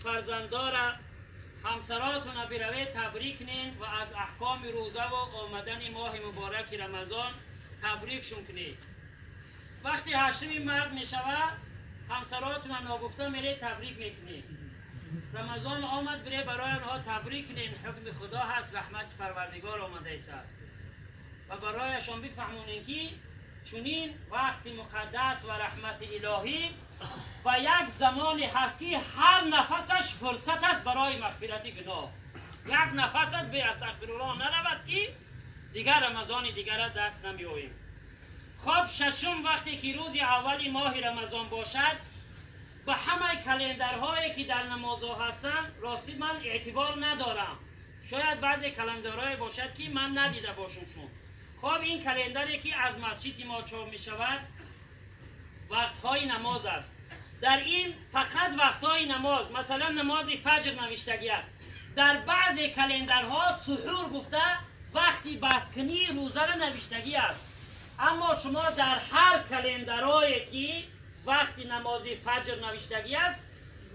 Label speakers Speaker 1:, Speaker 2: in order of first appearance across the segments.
Speaker 1: Фарзандора, ҳамсаротона биравед, табрик кунед ва аз аҳкоми рӯза ва омадани моҳи мубораки Рамазон табрикшон кунед. Вақти ҳаштуми март мешавад, ҳамсаротона ногуфта меред, табрик мекунед. Рамазон омад, бире барои онҳо табрик кунед. Ҳукми Худо ҳаст, раҳмати Парвардигор омадааст ва барояшон бифаҳмонем, ки чунин вақти муқаддас ва раҳмати илоҳӣ ва як замоне ҳаст, ки ҳар нафасаш фурсат аст барои мағфирати гуноҳ. Як нафасат бе астағфируллоҳ наравад, ки дигар Рамазони дигара даст намеоем. Хоб, шашум, вақте ки рӯзи аввали моҳи Рамазон бошад, ба ҳамаи календарҳое, ки дар намозҳо ҳастанд, ростӣ ман эътибор надорам, шояд баъзе календарҳое бошад, ки ман надида бошамшон. Хоб, ин календаре, ки аз масҷиди мо чоп мешавад, вақтҳои намоз аст. Дар ин фақат вақтҳои намоз, масалан, намози фаҷр навиштагӣ аст. Дар баъзе календарҳо суҳур гуфта, вақти баскунии рӯзара навиштагӣ аст. Аммо шумо дар ҳар календарое, ки вақти намози фаҷр навиштагӣ аст,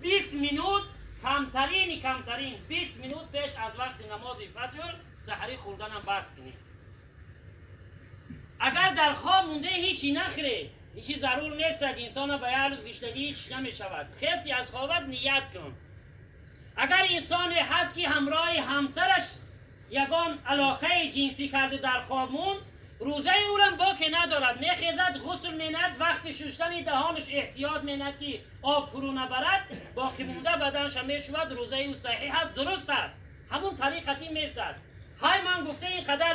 Speaker 1: 20 минут, камтарини камтарин 20 минут пеш аз вақти намози фаҷр саҳарӣ хӯрданам бас кунед. Агар дар хоб монде, ҳичи нахӯред, ҳичи зарур нест. Инсона ба як рӯз гиштагӣ ҳеч намешавад. Хеси аз хобат, ният кун. Агар инсоне ҳаст, ки ҳамроҳи ҳамсараш ягон алоқаи ҷинсӣ карда, дар хоб монд, рӯзаи ӯрам боке надорад. Мехезад, ғусл менад, вақти шуштани даҳонаш эҳтиёт менад, ки об фурӯ набарад, боқӣ монда баданша мешувад. Рӯзаи ӯ саҳиҳ аст, дуруст аст, ҳамун тариқатӣ местад. Ҳай, ман гуфта, ин қадар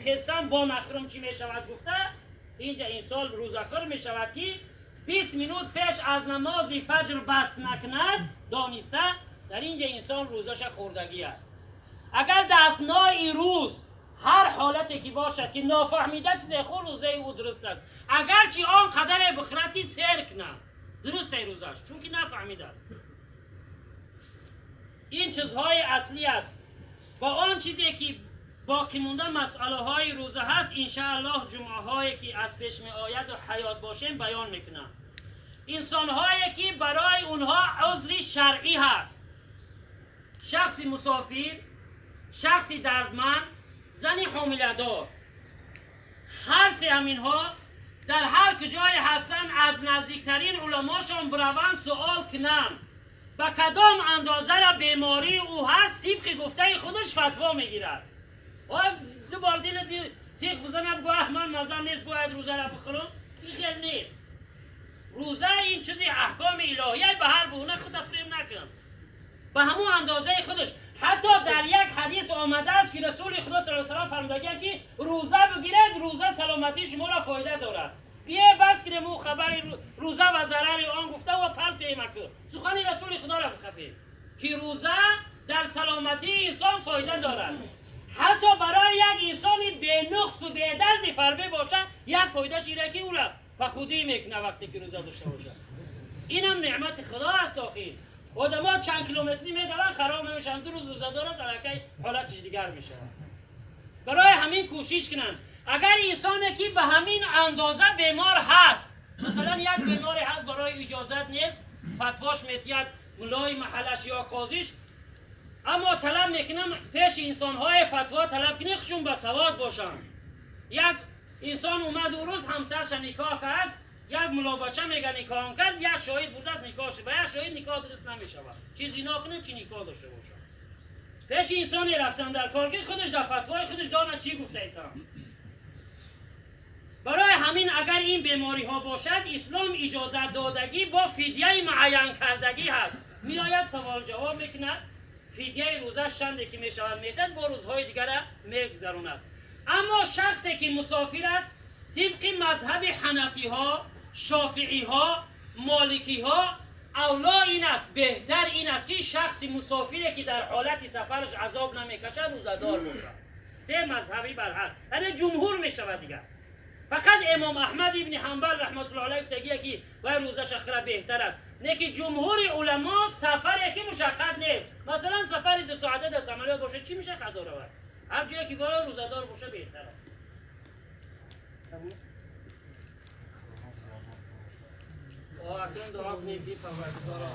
Speaker 1: хестан бо нахӯрам, чӣ мешавад гуфта, инҷа инсон рӯзахӯр мешавад, ки 20 минут пеш аз намози фаҷр баст накунад дониста, дар инҷа инсон рӯзаша хӯрдагӣ аст. Агар дар аснои рӯз ҳар ҳолате ки бошад, ки нофаҳмида чизе хӯрд, рӯзаи ӯ дуруст аст. Агарчи он қадаре бихӯрад, ки сер кунад, дуруст ай рӯзаш, чунки нафаҳмидааст. Ин чизҳои аслӣ аст ва он чизе, ки боқӣ монда масъалаҳои рӯза ҳаст, иншааллоҳ, ҷумъаҳое, ки аз пеш меояду ҳаёт бошем, баён мекунам. Инсонҳое, ки барои онҳо узри шаръӣ ҳаст: шахси мусофир, шахси дардманд, зани ҳомиладор, ҳар се ҳаминҳо дар ҳар куҷое ҳастанд, аз наздиктарин уламошон бираванд, суол кунанд, ба кадом андозара бемории ӯ ҳаст, тибқи гуфтаи худаш фатво мегирад. Ду бор дили сих бизанам, гӯ ман мазам нест, бояд рӯзара бихӯрам, ин хел нест. Рӯза ин чизи аҳкоми илоҳия, ба ҳар буна худа фирем накун, ба ҳамун андозаи худаш. Ҳатто дар як ҳадис омадааст, ки Расули Худо с салам фармудагианд, ки рӯза бигиред, рӯза саломатии шуморо фоида дорад. Бие бас кунем ӯ хабари рӯза ва зарари он гуфта ва партоемаку, сухани Расули Худоро бихапем, ки рӯза дар саломатии инсон фоида дорад. Ҳатто барои як инсони бенуқсу бедарди фарбе бошад, як фоидаш ира, ки ӯра ба худӣ мекунад, вақте ки рӯза дошта бошад. Инам неъмати Худо аст. Охир одамо чанд километрӣ медаванд, хароб намешаванд. 2 рӯз рӯзадор аст, аллакай ҳолатиш дигар мешавад. Барои ҳамин кӯшиш кунанд. Агар инсоне, ки ба ҳамин андоза бемор ҳаст, масалан, як беморе ҳаст, барои иҷозат нест, фатвош метиҳад мулои маҳаллаш ё қозиш. Аммо талаб мекунам, пеши инсонҳои фатво талаб кунӣ, хушон ба савод бошанд. Як инсон омад, ӯ рӯз ҳамсарша никоҳ кааст, як мулобача мега, никоҳам кард, як шоҳид бурдааст, никоҳ шуд. Ба як шоҳид никоҳ дуруст намешавад, чи зино кунад, чи никоҳ дошта бошад. Пеши инсоне рафтан дар кор, ки худаш дар фатвои худаш донад, чӣ гуфтаисам. Барои ҳамин, агар ин бемориҳо бошад, ислом иҷозат додагӣ, бо фидияи муайян кардагӣ ҳаст. Меояд, савол ҷавоб мекунад, фидияи рӯзаш чанде ки мешавад медиҳад, бо рӯзҳои дигара мегузаронад. Аммо шахсе, ки мусофир аст, тибқи мазҳаби ҳанафиҳо, шофииҳо, моликиҳо, авло ин аст, беҳтар ин аст, ки шахси мусофире, ки дар ҳолати сафараш азоб намекашад, рӯзадор бошад. Се мазҳабӣ барҳақ, яъне ҷумҳур мешавад дигар. Фақат Имом Аҳмад ибни Ҳанбал раҳматуллоҳ алайҳ гуфтагие, ки вай рӯзаша хӯра беҳтар аст. Не ки ҷумҳури уламо, сафаре, ки мушаққат нест, масалан, сафари 2 соата дар самолёт бошад, чӣ мушаққат дорад? Ҳар ҷое ки бора, рӯзадор боша беҳтар аст. Акнун дуо кунем, ки Парвардигоро.